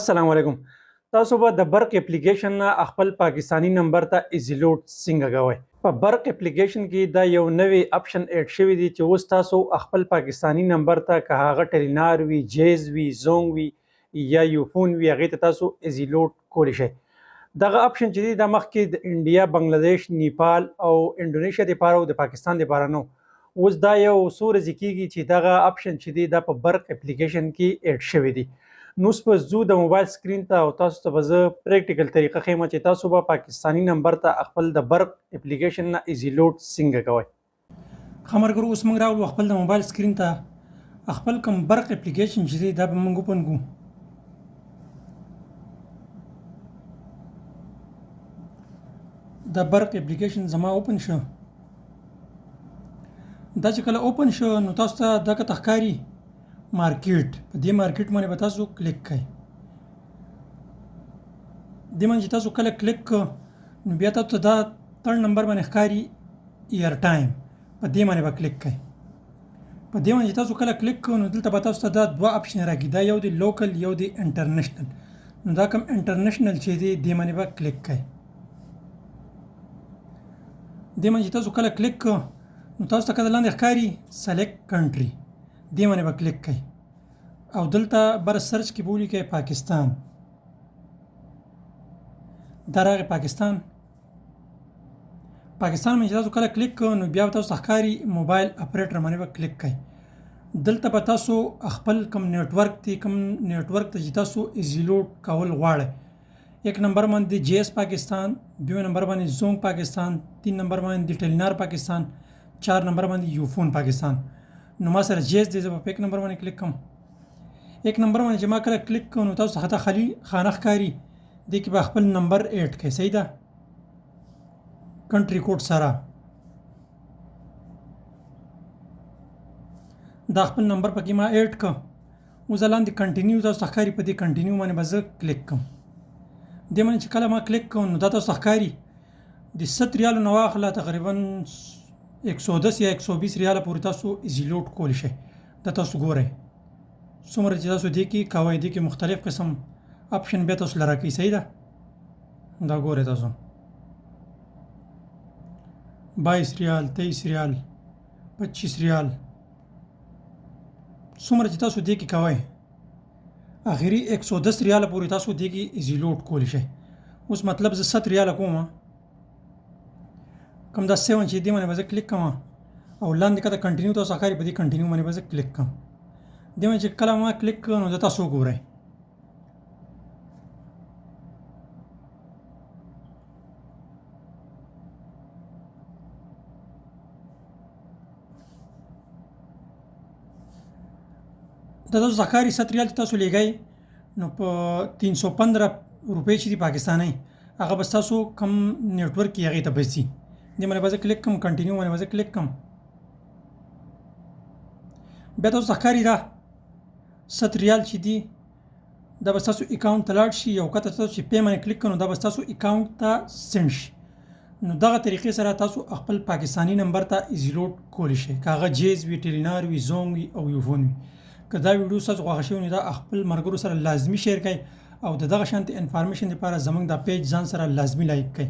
السلام علیکم. تاسو به د برق اپلیکیشن نه خپل پاکستانی نمبر ته ایزی لوډ څنګه کوئ؟ په برق اپلیکیشن کې دا یو نوی اپشن اډ شوی دی چې اوس تاسو خپل پاکستانی نمبر ته، که هغه ټلینار وي، جیز وي، زونګ وي یا یو فون وي، هغې ته تاسو ایزی لوډ کولی شئ. دغه اپشن چې دی، دا مخکې د انډیا، بنگلادیش، نیپال او انډونیشیا دپاره او د پاکستان دپاره نه. اوس دا یو څو ورځې کېږي چې دغه اپشن چې دی، دا په برق اپلیکیشن کې اډ شوی دی. نو اوس به ځو د موبایل سکرین ته او تاسو ته به زه پریکټیکل طریقه ښیم چې تاسو به پاکستاني نمبر ته خپل د برق اپلیکیشن نه ایزی لوډ څنګه کوئ. ښه ملګرو، اوس موږ راغلو خپل د موبایل سکرین ته. خپل کوم برق اپلیکیشن چې دی، دا به موږ اوپن کړو. دا برق اپلیکیشن زما اوپن شو. دا چې کله اوپن شو، نو تاسو ته دا کته ښکاري مارکیټ. په دې مارکیټ باندې به تاسو کلیک کړئ. دې باندې چې تاسو کله کلیک کړئ، نو بیا تاسو ته دا تر نمبر باندې ښکاري ایر ټایم. په دې باندې به کلیک کړئ. په دې باندې چې تاسو کله کلیک کړئ، نو دلته به تاسو ته دا دوه اپشن راکړي. دا یو دی لوکل، یو دی انټرنیشنل. نو دا کوم انټرنیشنل چې دی، دې باندې به کلیک کړئ. دې باندې چې تاسو کله کلیک کړئ، نو تاسو ته کله لاندې ښکاري سلیکټ کنټري، دې باندې به کلیک کړئ او دلته بر سرچ کې به ولیکئ پاکستان. دا راغی پاکستان. پاکستان باندې چې تاسو کله کلیک کړئ، نو بیا به تاسو ته ښکاري موبایل اپریټر باندې به کلیک کړئ. دلته به تاسو خپل کوم نیټورک دی، کوم نیټورک ته چې تاسو ایزی لوډ کول غواړئ، یک نمبر باندې جیس پاکستان، دوی نمبر باندې زونګ پاکستان، تین نمبر باندې ټلینار پاکستان، چار نمبر باندې یو فون پاکستان. نو ما سره جیس دی، زه به په یک نمبر باندې کلیک کوم. یک نمبر باندې چې ما کله کلیک کوم، نو تاسو ته خالي خانه ښکاري. دې کې به خپل نمبر اډ کړئ، صحیح ده، کنټري کوډ سره. دا خپل نمبر پکې ما اډ کړ. اوس لاندې کنټینیو تاسو ته ښکاري، په دې کنټینیو باندې به زه کلیک کوم. دې باندې چې کله ما کلیک کوم، نو دا تاسو ته ښکاري د 7 ریالو نه واخله تقریبا 110 یا 120 ریاله پورې تاسو ایزی لوډ کولی شئ. دا تاسو ګورئ څومره چې تاسو دې کې کوئ، دې کې مختلف قسم اپشن بیا تاسو له راکوي، صحیح ده. دا ګورئ تاسو 22 ریال، 23 ریال، 25 ریال، څومره چې تاسو دې کې کوئ، اخري 110 ریاله پورې تاسو دې کې ایزی لوډ کولی شئ. اوس مطلب زه 7 ریاله کوم، کوم دا 7 چې دې باندې به زه کلیک کوم او لاندې کته کنټینیو تاسو ښکاري، په دې کنټینیو باندې به زه کلیک کوم. دې باندې چې کله ما کلیک کړ، نو دا تاسو وګورئ. دا تاسو ښکاري 7 ریال چې تاسو لېږئ، نو په 315 روپۍ چې دي پاکستانۍ، هغه به ستاسو کوم نیټورک کې هغې ته به ځي. دې باندې به زه کلیک کوم، کنټینیو باندې به زه کلیک کوم. بیا تاسو ته ښکاري دا 7 ریال چې دي، دا به ستاسو اکاونټ ته لاړ شي او کته تاسو چې پې باندې کلیک کړئ، نو دا به ستاسو اکاونټ ته سند شي. نو دغه طریقې سره تاسو خپل پاکستاني نمبر ته ایزی لوډ کولی شئ، که هغه جیز وي، ټلینار وي، زونګ وي او یو فون وي. که دا ویډیو ستاسو خوښه شوې، نو دا خپل ملګرو سره لازمي شیر کړئ او د دغه شانتې انفارمیشن لپاره زموږ دا پیج ځان سره لازمي لایک کړئ.